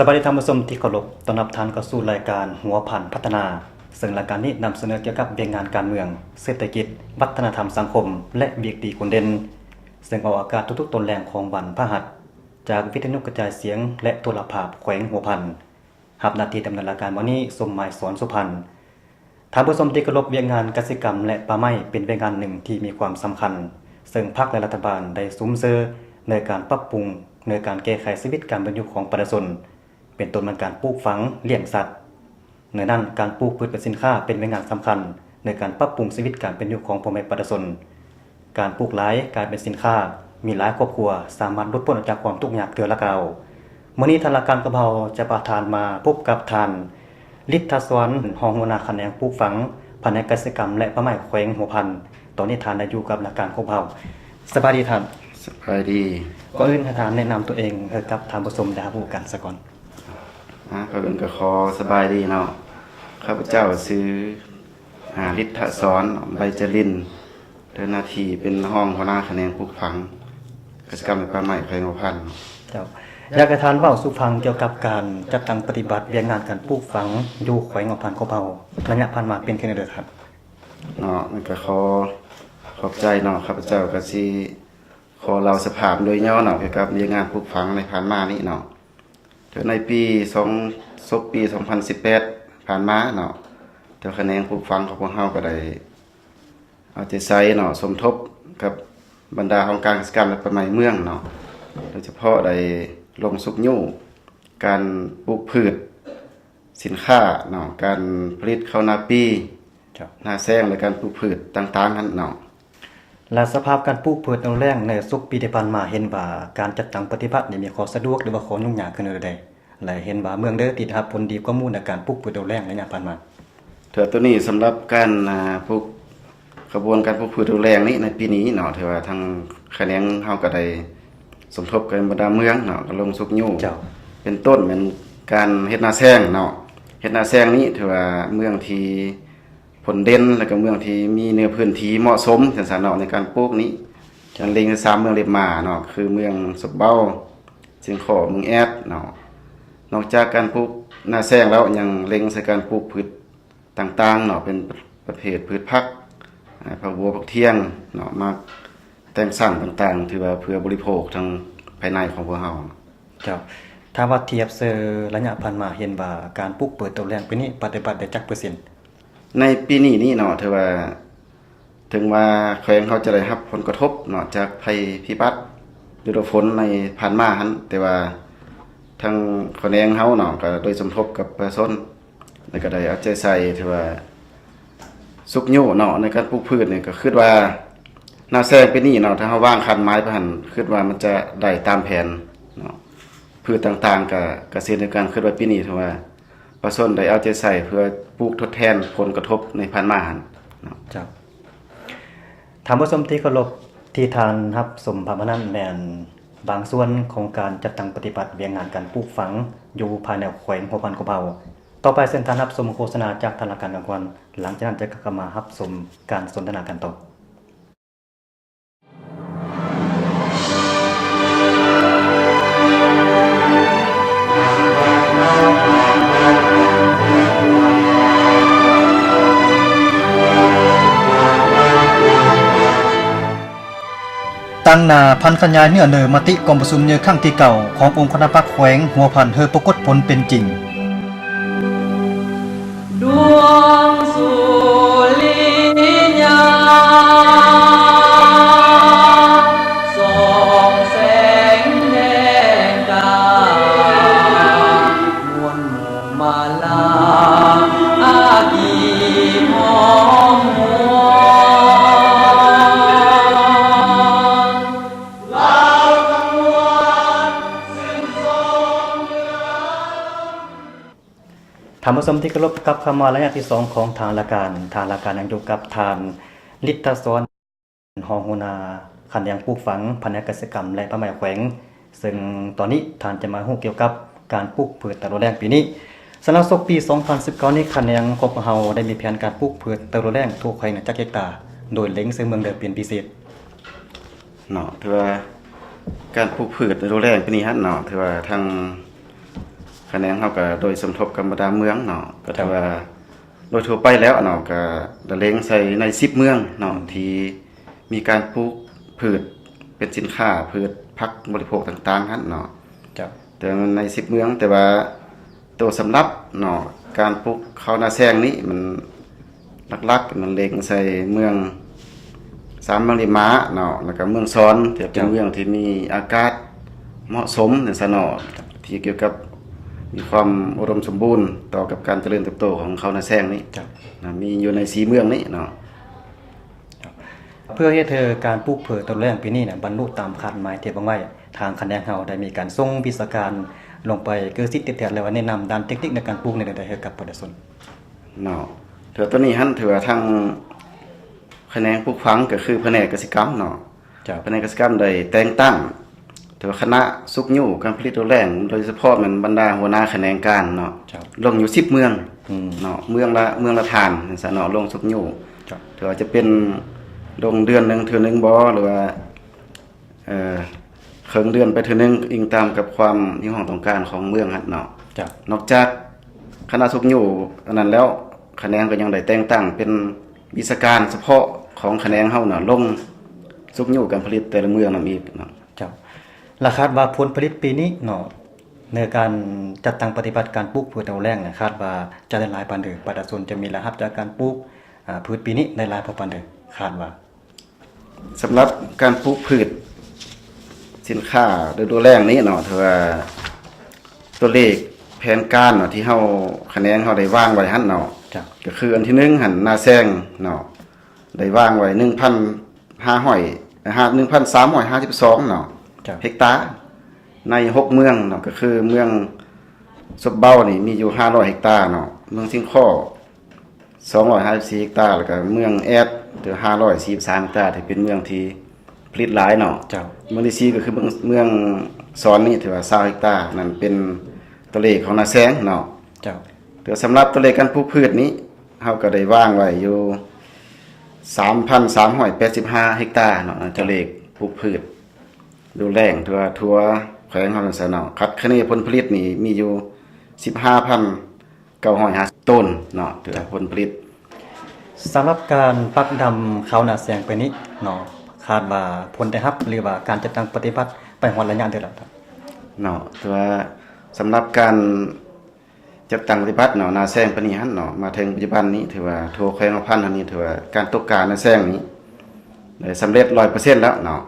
ສະບາຍດີທ່ານຜູ້ຊົມທີ່ເຄົາລົບ, ຕ້ອນຮັບທ່ານເຂົ້າສູ່ລາຍການຫົວພັນພັດທະນາ, ເຊິ່ງລາຍການນີ້ນຳສະເໜີກ່ຽວກັບວຽກງານການເມືອງ, ເສດຖະກິດ, ວັດທະນະທຳສັງຄົມ ແລະ ວຽກດີຄົນເດັ່ນ, ເຊິ່ງອອກອາກາດທຸກໆຕອນແລງຂອງວັນພະຫັດ, ຈາກວິທະຍຸກະຈາຍສຽງ ແລະ ໂທລະພາບແຂວງຫົວພັນ. ຮັບໜ້າທີ່ດຳເນີນລາຍການມື້ນີ້ ສົມໝາຍ ສອນສຸພັນ. ທ່ານຜູ້ຊົມທີ່ເຄົາລົບ, ວຽກງານກະສິກຳ ແລະ ປ່າໄມ້ເປັນວຽກງານໜຶ່ງທີ່ມີຄວາມສຳຄັນ, ເຊິ່ງພັກ ແລະ ລັດຖະບານໄດ້ສຸມເສີຍໃນການປັບປຸງ, ໃນການແກ້ໄຂຊີວິດການເປັນຢູ່ຂອງປະຊາຊົນ, ເປັນຕົ້ນແມ່ນການປູກຝັງ, ລ້ຽງສັດ. ໃນນັ້ນ, ການປູກພືດເປັນສິນຄ້າເປັນວຽກງານສຳຄັນໃນການປັບປຸງຊີວິດການເປັນຢູ່ຂອງພໍ່ແມ່ປະຊາຊົນ. ການປູກຫຼາຍກາຍເປັນສິນຄ້າ, ມີຫຼາຍຄອບຄົວສາມາດຫຼຸດພົ້ນອອກຈາກຄວາມທຸກຍາກເທື່ອລະກາວ. ມື້ນີ້ທາງລາຍການຂອງເຮົາຈະພາທ່ານມາພົບກັບທ່ານ ລິດທະສອນ ຮອງຫົວໜ້າຂະແໜງປູກຝັງ ພະແນກກະສິກຳ ແລະ ປ່າໄມ້ ແຂວງຫົວພັນ. ຕອນນີ້ທ່ານໄດ້ຢູ່ກັບລາຍການຂອງເຮົາ. ສະບາຍດີທ່ານ. ສະບາຍດີ. ກ່ອນອື່ນໃຫ້ທ່ານແນະນຳຕົວເອງໃຫ້ກັບທ່ານຜູ້ຊົມໄດ້ຮັບຮູ້ກັນສາກ່ອນ. ອາ ກ່ອນອື່ນກໍຂໍສະບາຍດີເນາະ. ຂ້າພະເຈົ້າຊື່ ອາ ລິດທະສອນ ໃບຈະລິນ, ເຮັດໜ້າທີ່ເປັນຮອງຫົວໜ້າຂະແໜງປູກຝັງ ກະສິກຳ ແລະ ປ່າໄມ້ ແຂວງຫົວພັນ. ເຈົ້າ. ຢາກໃຫ້ທ່ານເວົ້າສູ່ຟັງກ່ຽວກັບການຈັດຕັ້ງປະຕິບັດວຽກງານການປູກຝັງຢູ່ແຂວງຫົວພັນຂອງເຮົາ ໄລຍະຜ່ານມາເປັນແນວໃດທ່ານ? ເນາະ, ມັນກໍຂໍຂອບໃຈເນາະ, ຂ້າພະເຈົ້າກໍຊິຂໍເລົ່າສະພາບໂດຍຫຍໍ້ເນາະ ກ່ຽວກັບວຽກງານປູກຝັງໃນຜ່ານມານີ້ເນາະ. ແຕ່ໃນປີສອງ ສົກປີສອງພັນສິບແປດຜ່ານມາເນາະ, ແຕ່ຂະແໜງປູກຝັງຂອງພວກເຮົາກໍໄດ້ເອົາໃຈໃສ່ເນາະ, ສົມທົບກັບບັນດາຫ້ອງການກະສິກຳ ແລະ ປ່າໄມ້ເມືອງເນາະ, ໂດຍສະເພາະໄດ້ລົງຊຸກຍູ້ການປູກພືດສິນຄ້າເນາະ, ການຜະລິດເຂົ້ານາປີ, ເຈົ້າ, ນາແຊງ ແລະ ການປູກພືດຕ່າງໆຫັ້ນເນາະ. ແລະ ສະພາບການປູກພືດເຂົ້າແລ້ງໃນສົກປີທີ່ຜ່ານມາ ເຫັນວ່າການຈັດຕັ້ງປະຕິບັດນີ້ມີຂໍ້ສະດວກ ຫຼືວ່າຂໍ້ຫຍຸ້ງຍາກຂຶ້ນແນວໃດ? ແລະ ເຫັນວ່າເມືອງໃດທີ່ໄດ້ຮັບຜົນດີກວ່າໝູ່ໃນການປູກພືດເຂົ້າແລ້ງໄລຍະຜ່ານມາ? ເທື່ອໂຕນີ້ສຳລັບການ ອາ ປູກ ຂະບວນການປູກພືດເຂົ້າແລ້ງນີ້ ໃນປີນີ້ເນາະ, ຖືວ່າທາງຂະແໜງເຮົາກໍໄດ້ສົມທົບກັບບັນດາເມືອງເນາະ, ກໍລົງຊຸກຍູ້ ເຈົ້າ, ເປັນຕົ້ນແມ່ນການເຮັດນາແຊງເນາະ. ເຮັດນາແຊງນີ້ຖືວ່າເມືອງທີ່ ຜົນເດັ່ນ ແລະ ກໍເມືອງທີ່ມີເນື້ອພື້ນທີ່ເໝາະສົມ ຈັ່ງຊັ້ນເນາະ ໃນການປູກນີ້. ເຈົ້າ. ເລັງໃສ່ສາມເມືອງເລັບໝາເນາະ, ຄືເມືອງສົບເບົາ, ຊຽງຂໍ, ເມືອງແອດເນາະ. ນອກຈາກການປູກນາແຊງແລ້ວ ຍັງເລັງໃສ່ການປູກພືດຕ່າງໆເນາະ, ເປັນປະເພດພືດຜັກ, ອາ ຜັກບົວ, ຜັກທຽງເນາະ, ໝາກແຕ່ງສັນຕ່າງໆ ຖືວ່າເພື່ອບໍລິໂພກທາງພາຍໃນຂອງພວກເຮົາ. ເຈົ້າ. ຖ້າວ່າທຽບໃສ່ໄລຍະຜ່ານມາ ເຫັນວ່າການປູກພືດເຂົ້າແລ້ງປີນີ້ປະຕິບັດໄດ້ຈັກເປີເຊັນ? ໃນປີນີ້ນີ້ເນາະ ຖືວ່າ ເຖິງວ່າແຂວງເຮົາຈະໄດ້ຮັບຜົນກະທົບເນາະ ຈາກໄພພິບັດ ລະດູຝົນໃນຜ່ານມາຫັ້ນ, ແຕ່ວ່າທາງຂະແໜງເຮົາເນາະ ກໍໂດຍສົມທົບກັບປະຊາຊົນ ແລ້ວກໍໄດ້ເອົາໃຈໃສ່ ຖືວ່າຊຸກຍູ້ເນາະ ໃນການປູກພືດນີ້. ກໍຄິດວ່ານາແຊງປີນີ້ເນາະ ຖ້າເຮົາວາງຄາດໝາຍໄປຫັ້ນ ຄິດວ່າມັນຈະໄດ້ຕາມແຜນເນາະ. ພືດຕ່າງໆ ກໍ ກໍເຊັ່ນດຽວກັນ, ຄິດວ່າປີນີ້ຖືວ່າປະຊາຊົນໄດ້ເອົາໃຈໃສ່ເພື່ອປູກທົດແທນຜົນກະທົບໃນຜ່ານມາຫັ້ນເນາະ. ເຈົ້າ. ທ່ານຜູ້ຊົມທີ່ເຄົາລົບ, ທີ່ທ່ານຮັບຊົມພາບມານັ້ນແມ່ນບາງສ່ວນຂອງການຈັດຕັ້ງປະຕິບັດວຽກງານການປູກຝັງຢູ່ພາຍໃນແຂວງຫົວພັນຂອງເຮົາ. ຕໍ່ໄປເຊີນທ່ານຮັບຊົມໂຄສະນາຈາກທາງລາຍການກ່ອນ, ຫຼັງຈາກນັ້ນຈະກັບມາຮັບຊົມການສົນທະນາກັນຕໍ່. ຕາງໜ້າ ຜັນຂະຫຍາຍເນື້ອໃນມະຕິກອງປະຊຸມໃຫຍ່ຄັ້ງທີເກົ້າຂອງອົງຄະນະພັກແຂວງຫົວພັນ ໃຫ້ປາກົດຜົນເປັນຈິງ. ດວງສຸລິຍາ ສ່ອງແສງແດງກາ ມ່ວນໝູ່ມາລາ ອາກີຫອມຫວນ ລາວທັງມວນ ທ່ານຜູ້ຊົມທີ່ເຄົາລົບ, ກັບເຂົ້າມາໄລຍະທີສອງຂອງທາງລາຍການ. ທາງລາຍການຍັງຢູ່ກັບທ່ານ ລິດທະສອນ ຮອງຫົວໜ້າຂະແໜງປູກຝັງ ພະແນກກະສິກຳ ແລະ ປ່າໄມ້ແຂວງ, ເຊິ່ງຕອນນີ້ທ່ານຈະມາຮູ້ກ່ຽວກັບການປູກພືດຕະຫຼອດແລ້ງປີນີ້. ສຳລັບສົກປີສອງພັນສິບເກົ້ານີ້, ຂະແໜງຂອງພວກເຮົາໄດ້ມີແຜນການປູກພືດຕະຫຼອດແລ້ງທົ່ວແຂວງຈັກເຮັກຕາ, ໂດຍເລັງໃສ່ເມືອງໃດເປັນພິເສດ? ເນາະ ຖືວ່າການປູກພືດລະດູແລ້ງປີນີ້ຫັ້ນເນາະ ຖືວ່າທາງ ຂະແໜງເຮົາກໍໂດຍສົມທົບກັບບັນດາເມືອງເນາະ ກໍຖືວ່າໂດຍທົ່ວໄປແລ້ວເນາະ ກໍລະເລັງໃສ່ໃນສິບເມືອງເນາະ ທີ່ມີການປູກພືດເປັນສິນຄ້າ ພືດຜັກບໍລິໂພກຕ່າງໆຫັ້ນເນາະ. ເຈົ້າ. ແຕ່ມັນໃນສິບເມືອງ ແຕ່ວ່າໂຕສຳລັບເນາະ ການປູກເຂົ້ານາແຊງນີ້ ມັນຫຼັກໆ ມັນເລັງໃສ່ເມືອງ ສາມເມືອງລິມາເນາະ ແລ້ວກໍເມືອງຊອນ ທີ່ເປັນເມືອງທີ່ມີອາກາດເໝາະສົມຈັ່ງຊັ້ນເນາະ ທີ່ກ່ຽວກັບມີຄວາມອຸດົມສົມບູນຕໍ່ກັບການຈະເລີນເຕີບໂຕຂອງເຂົ້ານາແຊງນີ້ ເຈົ້າ ນະ ມີຢູ່ໃນສີ່ເມືອງນີ້ເນາະ. ເພື່ອເຮັດໃຫ້ການປູກເຜີດາວແລ້ງປີນີ້ນະ ບັນລຸຕາມຄາດໝາຍທີ່ວາງໄວ້, ທາງຂະແໜງເຮົາໄດ້ມີການສົ່ງວິຊາການລົງໄປເກືອຊິດແທ້ໆ ແລະ ວ່າແນະນຳດ້ານເຕັກນິກໃນການປູກນີ້ໄດ້ໃຫ້ກັບປະຊາຊົນເນາະ. ຖືວ່າໂຕນີ້ຫັ້ນ ຖືວ່າທາງຂະແໜງປູກຝັງ ກໍຄືພະແນກກະສິກຳເນາະ. ເຈົ້າ. ພະແນກກະສິກຳໄດ້ແຕ່ງຕັ້ງ ຖືວ່າຄະນະຊຸກຍູ້ການຜະລິດດາວແລ້ງ ໂດຍສະເພາະແມ່ນບັນດາຫົວໜ້າຂະແໜງການເນາະ ເຈົ້າ ລົງຢູ່ສິບເມືອງ ອືມ ເນາະ ເມືອງລະ ເມືອງລະທ່ານ ຈັ່ງຊັ້ນເນາະ ລົງຊຸກຍູ້ ເຈົ້າ ຖືວ່າຈະເປັນລົງເດືອນໜຶ່ງເທື່ອໜຶ່ງບໍ ຫຼືວ່າ ເອີ ເຄິ່ງເດືອນໄປເທື່ອໜຶ່ງ ອີງຕາມກັບຄວາມຮຽກຮ້ອງຕ້ອງການຂອງເມືອງຫັ້ນເນາະ. ເຈົ້າ. ນອກຈາກຄະນະຊຸກຍູ້ອັນນັ້ນແລ້ວ ຂະແໜງກໍຍັງໄດ້ແຕ່ງຕັ້ງເປັນວິຊາການສະເພາະຂອງຂະແໜງເຮົານະ ລົງຊຸກຍູ້ການຜະລິດແຕ່ລະເມືອງນຳອີກເນາະ. ເຈົ້າ. ລະຄາດວ່າຜົນຜະລິດປີນີ້ເນາະ ໃນການຈັດຕັ້ງປະຕິບັດການປູກພືດດາວແລ້ງນະ ຄາດວ່າຈະໄດ້ຫຼາຍປານໃດ? ປະຊາຊົນຈະມີລາຍຮັບຈາກການປູກ ອາ ພືດປີນີ້ໄດ້ຫຼາຍພໍປານໃດ? ຄາດວ່າ ສຳລັບການປູກພືດສິນຄ້າລະດູແລ້ງນີ້ເນາະ ຖືວ່າຕົວເລກແຜນການເນາະ ທີ່ເຮົາ ຂະແໜງເຮົາໄດ້ວາງໄວ້ຫັ້ນເນາະ ເຈົ້າ ກໍຄືອັນທີໜຶ່ງຫັ້ນ ນາແຊງເນາະ ໄດ້ວາງໄວ້ໜຶ່ງພັນຫ້າຮ້ອຍ ຫ້າ ໜຶ່ງພັນສາມຮ້ອຍຫ້າສິບສອງເນາະ ເຈົ້າ ເຮັກຕາ ໃນຫົກເມືອງເນາະ ກໍຄືເມືອງສົບເບົານີ້ມີຢູ່ຫ້າຮ້ອຍເຮັກຕາເນາະ ເມືອງຊຽງຄໍ້ ສອງຮ້ອຍຫ້າສິບສີ່ເຮັກຕາ ແລ້ວກໍເມືອງແອດ ຫຼື ຫ້າຮ້ອຍສີ່ສິບສາມເຮັກຕາ ທີ່ເປັນເມືອງທີ່ຜະລິດຫຼາຍເນາະ. ເຈົ້າ. ເມືອງທີສີ່ກໍຄືເມືອງ ເມືອງຊອນນີ້ ຖືວ່າຊາວເຮັກຕາ ນັ້ນເປັນຕົວເລກຂອງນາແຊງເນາະ. ເຈົ້າ. ແຕ່ສຳລັບຕົວເລກການປູກພືດນີ້ ເຮົາກໍໄດ້ວາງໄວ້ຢູ່ສາມພັນສາມຮ້ອຍແປດສິບຫ້າເຮັກຕາເນາະ ຕົວເລກປູກພືດດູແລ້ງ ຖືວ່າທົ່ວແຂວງເຮົານັ້ນຊະເນາະ. ຄາດຄະເນຜົນຜະລິດນີ້ມີຢູ່ສິບຫ້າພັນ ເກົ້າຮ້ອຍຫ້າສິບໂຕນເນາະ ຖືວ່າ ເຈົ້າ ຜົນຜະລິດ. ສຳລັບການປັກດຳເຂົ້ານາແຊງປີນີ້ເນາະ ຄາດວ່າຜົນໄດ້ຮັບ ຫຼືວ່າການຈັດຕັ້ງປະຕິບັດໄປຮອດໄລຍະໃດແລ້ວ? ເນາະ ຖືວ່າສຳລັບການຈັດຕັ້ງປະຕິບັດເນາະ ນາແຊງປີນີ້ຫັ້ນເນາະ ມາເຖິງປັດຈຸບັນນີ້ ຖືວ່າທົ່ວແຂວງຫົວພັນເຮົານີ້ ຖືວ່າການຕົກກ້ານາແຊງນີ້ ໄດ້ສຳເລັດຮ້ອຍເປີເຊັນແລ້ວເນາະ.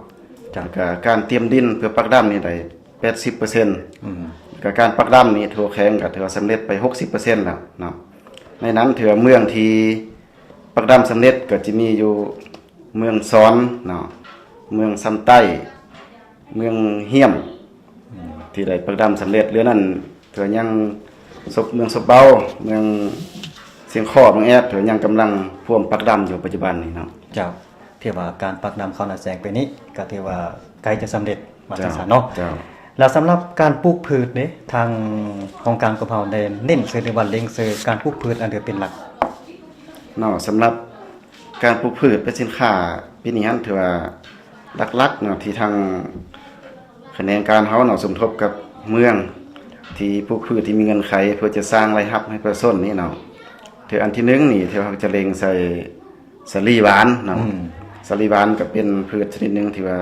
ເຈົ້າ. ແລ້ວກະການຕຽມດິນເພື່ອປັກດຳນີ້ໄດ້ແປດສິບເປີເຊັນ ອືມ ແລ້ວກະການປັກດຳນີ້ທົ່ວແຂວງກໍຖືວ່າສຳເລັດໄປຫົກສິບເປີເຊັນແລ້ວເນາະ. ໃນນັ້ນຖືວ່າເມືອງທີ່ປັກດຳສຳເລັດກໍຈະມີຢູ່ເມືອງຊອນເນາະ ເມືອງຊຳໃຕ້ ເມືອງຫ້ຽມ ອືມ ທີ່ໄດ້ປັກດຳສຳເລັດ. ເຫຼືອນັ້ນຖືວ່າຍັງສົບ ເມືອງສົບເບົາ ເມືອງຊຽງຄໍ້ ເມືອງແອດ ຖືວ່າຍັງກຳລັງພວມປັກດຳຢູ່ປັດຈຸບັນນີ້ເນາະ. ເຈົ້າ. ຖືວ່າການປັກດຳເຂົ້ານາແຊງປີນີ້ກໍຖືວ່າໃກ້ຈະສຳເລັດ ວ່າຈັ່ງຊັ້ນເນາະ. ເຈົ້າ. ແລ້ວສຳລັບການປູກພືດເດ ທາງຫ້ອງການຂອງເຮົາໄດ້ເນັ້ນໃສ່ ຫຼືວ່າເລັງໃສ່ການປູກພືດອັນໃດເປັນຫຼັກ? ເນາະ ສຳລັບການປູກພືດເປັນສິນຄ້າປີນີ້ຫັ້ນ ຖືວ່າຫຼັກໆເນາະ ທີ່ທາງຂະແໜງການເຮົາເນາະ ສົມທົບກັບເມືອງທີ່ປູກພືດທີ່ມີເງື່ອນໄຂ ເພື່ອຈະສ້າງລາຍຮັບໃຫ້ປະຊາຊົນນີ້ເນາະ ຖືອັນທີໜຶ່ງນີ້ ຖືເຮົາຈະເລັງໃສ່ ສາລີຫວານເນາະ. ອືມ ສາລີຫວານກໍເປັນພືດຊະນິດໜຶ່ງທີ່ວ່າ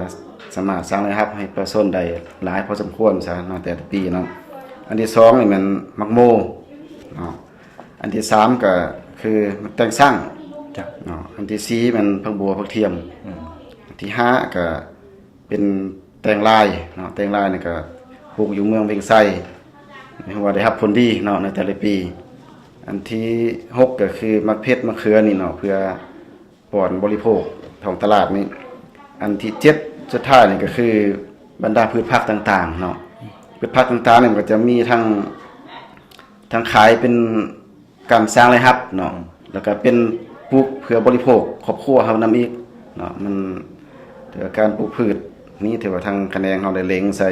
ສາມາດສ້າງລາຍຮັບໃຫ້ປະຊາຊົນໄດ້ຫຼາຍພໍສົມຄວນຊະເນາະ ແຕ່ລະປີເນາະ. ອັນທີສອງນີ້ແມ່ນໝາກໂມເນາະ. ອັນທີສາມກໍຄືໝາກແຕງສັງ ເຈົ້າ ເນາະ. ອັນທີສີ່ແມ່ນຜັກບົ່ວຜັກທຽມ. ອືມ ອັນທີຫ້າກໍເປັນແຕງລາຍເນາະ. ແຕງລາຍນີ້ກໍປູກຢູ່ເມືອງວຽງໄຊ ຖືວ່າໄດ້ຮັບຜົນດີເນາະ ໃນແຕ່ລະປີ. ອັນທີຫົກກໍຄືໝາກເຜັດໝາກເຂືອນີ້ເນາະ ເພື່ອ ປ້ອນບໍລິໂພກທ້ອງຕະຫຼາດນີ້. ອັນທີເຈັດສຸດທ້າຍນີ້ກໍຄືບັນດາພືດຜັກຕ່າງໆເນາະ. ພືດຜັກຕ່າງໆນີ້ມັນກໍຈະມີທັງ ທັງຂາຍເປັນການສ້າງລາຍຮັບເນາະ ແລ້ວກໍເປັນປູກເພື່ອບໍລິໂພກຄອບຄົວເຮົານຳອີກເນາະ. ມັນ ແຕ່ການປູກພືດນີ້ຖືວ່າທາງຂະແໜງເຮົາໄດ້ເລັງໃສ່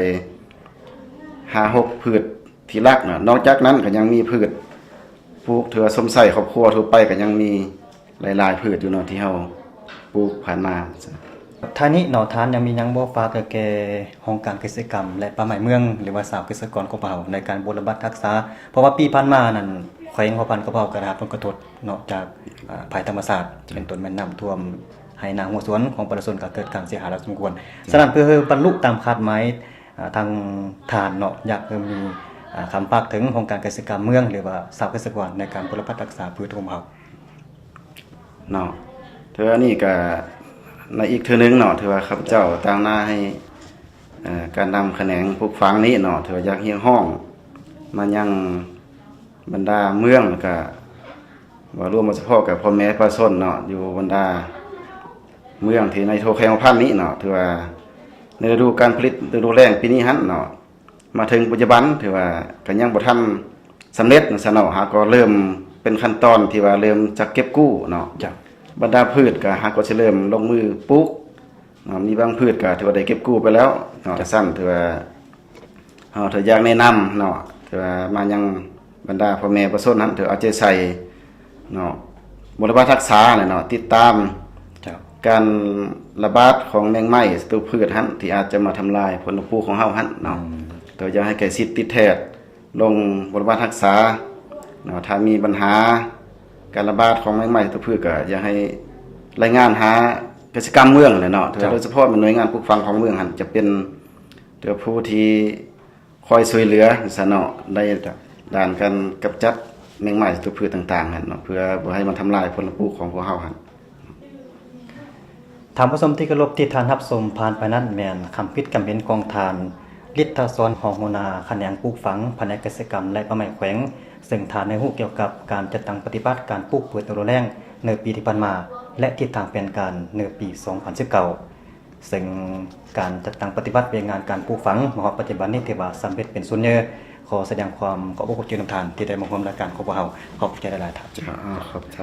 ຫ້າຫົກພືດທີ່ຫຼັກເນາະ. ນອກຈາກນັ້ນກໍຍັງມີພືດປູກເພື່ອຊົມໃຊ້ຄອບຄົວທົ່ວໄປ ກໍຍັງມີ ຫຼາຍໆພືດຢູ່ເນາະ ທີ່ເຮົາປູກຜ່ານມາ. ທ້າຍນີ້ເນາະ ທ່ານຍັງມີຫຍັງບໍ່ຝາກໃຫ້ແກ່ຫ້ອງການກະສິກຳ ແລະ ປ່າໄມ້ເມືອງ ຫຼືວ່າຊາວກະສິກອນຂອງພວກເຮົາ ໃນການບົວລະບັດຮັກສາ? ເພາະວ່າປີຜ່ານມານັ້ນ ແຂວງຫົວພັນຂອງພວກເຮົາກໍໄດ້ຮັບຜົນກະທົບເນາະ ຈາກ ອາ ໄພທຳມະຊາດ ເປັນຕົ້ນແມ່ນນ້ຳຖ້ວມໄຮ່ນາຫົວສວນຂອງປະຊາຊົນ ກໍເກີດການເສຍຫາຍຫຼາຍສົມຄວນ. ສະນັ້ນ ເພື່ອໃຫ້ບັນລຸຕາມຄາດໝາຍ ອາ ທາງທ່ານເນາະ ຢາກໃຫ້ມີ ອາ ຄຳຝາກເຖິງຫ້ອງການກະສິກຳເມືອງ ຫຼືວ່າຊາວກະສິກອນ ໃນການບົວລະບັດຮັກສາພືດຂອງພວກເຮົາ. ເນາະ ເທື່ອນີ້ກະໃນອີກເທື່ອໜຶ່ງເນາະ ຖືວ່າຂ້າພະເຈົ້າຕາງໜ້າໃຫ້ ເອີ ການນຳຂະແໜງປູກຝັງນີ້ເນາະ ຖືວ່າຢາກຮຽກຮ້ອງມາຍັງບັນດາເມືອງ ແລ້ວກະວ່າລວມມາສະເພາະກັບພໍ່ແມ່ປະຊາຊົນເນາະ ຢູ່ບັນດາເມືອງທີ່ໃນທົ່ວແຂວງຫົວພັນນີ້ເນາະ ຖືວ່າໃນລະດູການຜະລິດ ລະດູແລ້ງປີນີ້ຫັ້ນເນາະ ມາເຖິງປັດຈຸບັນ ຖືວ່າກໍຍັງບໍ່ທັນສຳເລັດຊັ້ນເນາະ ຫາກໍເລີ່ມເປັນຂັ້ນຕອນທີ່ວ່າເລີ່ມຈະເກັບກູ້ເນາະ. ບັນດາພືດກໍຫາກໍຊິເລີ່ມລົງມືປູກເນາະ ມີບາງພືດກໍຖືວ່າໄດ້ເກັບກູ້ໄປແລ້ວເນາະ. ຊັ້ນຖືວ່າເຮົາ ຖືຢາກແນະນຳເນາະ ຖືວ່າມາຍັງບັນດາພໍ່ແມ່ປະຊາຊົນຫັ້ນ ຖືເອົາໃຈໃສ່ເນາະ ບົວລະບັດຮັກສາແຫຼະເນາະ ຕິດຕາມ ເຈົ້າ ການລະບາດຂອງແມງໄມ້ສັດຕູພືດຫັ້ນ ທີ່ອາດຈະມາທຳລາຍຜົນປູກຂອງເຮົາຫັ້ນເນາະ. ອືມ ໂດຍຢາກໃຫ້ໃກ້ຊິດຕິດແທດລົງບົວລະບັດຮັກສາເນາະ. ຖ້າມີບັນຫາການລະບາດຂອງແມງໄມ້ສັດຕູພືດ ກໍຢາກໃຫ້ລາຍງານຫາກະສິກຳເມືອງແຫຼະເນາະ. ເຈົ້າ ໂດຍສະເພາະແມ່ນໜ່ວຍງານປົກປັງຂອງເມືອງຫັ້ນ ຈະເປັນຕົວຜູ້ທີ່ ຄອຍຊ່ວຍເຫຼືອຊັ້ນເນາະ ໃນດ້ານການກຳຈັດແມງໄມ້ສັດຕູພືດຕ່າງໆຫັ້ນເນາະ ເພື່ອບໍ່ໃຫ້ມັນທຳລາຍຜົນປູກຂອງພວກເຮົາຫັ້ນ. ທ່ານຜູ້ຊົມທີ່ເຄົາລົບ ທີ່ທ່ານຮັບຊົມຜ່ານໄປນັ້ນ ແມ່ນຄຳຄິດຄຳເຫັນຂອງທ່ານ ລິດທະສອນ ຮອງຫົວໜ້າຂະແໜງປູກຝັງ ພະແນກກະສິກຳ ແລະ ປ່າໄມ້ແຂວງ ເຊິ່ງທ່ານໄດ້ຮູ້ກ່ຽວກັບການຈັດຕັ້ງປະຕິບັດການປູກພືດລະດູແລ້ງໃນປີທີ່ຜ່ານມາ ແລະ ທິດທາງແຜນການໃນປີສອງພັນສິບເກົ້າ. ເຊິ່ງການຈັດຕັ້ງປະຕິບັດວຽກງານການປູກຝັງມາຮອດປັດຈຸບັນນີ້ ຖືວ່າສຳເລັດເປັນສ່ວນໃຫຍ່. ຂໍສະແດງຄວາມຂອບອົກຂອບໃຈນຳທ່ານທີ່ໄດ້ມາຮ່ວມລາຍການຂອງພວກເຮົາ. ຂອບໃຈຫຼາຍໆທ່ານ. ເຈົ້າ ຂອບໃຈ.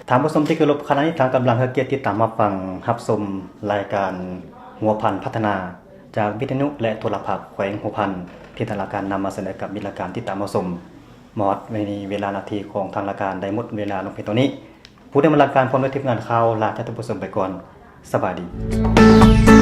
ທ່ານຜູ້ຊົມທີ່ເຄົາລົບ, ຂະນະນີ້ທ່ານກຳລັງໃຫ້ກຽດຕິດຕາມຮັບຟັງ, ຮັບຊົມລາຍການຫົວພັນພັດທະນາ ຈາກວິທະຍຸ ແລະ ໂທລະພາບແຂວງຫົວພັນ ທີ່ທາງລາຍການນຳມາສະເໜີກັບມີລາຍການຕິດຕາມຮັບຊົມ. ມາຮອດໃນເວລາໜ້າທີ່ຂອງທາງລາຍການໄດ້ໝົດເວລາລົງພຽງເທົ່ານີ້. ຜູ້ດຳເນີນລາຍການພ້ອມດ້ວຍທີມງານຂ່າວ ລາຈາກທ່ານຜູ້ຊົມໄປກ່ອນ. ສະບາຍດີ.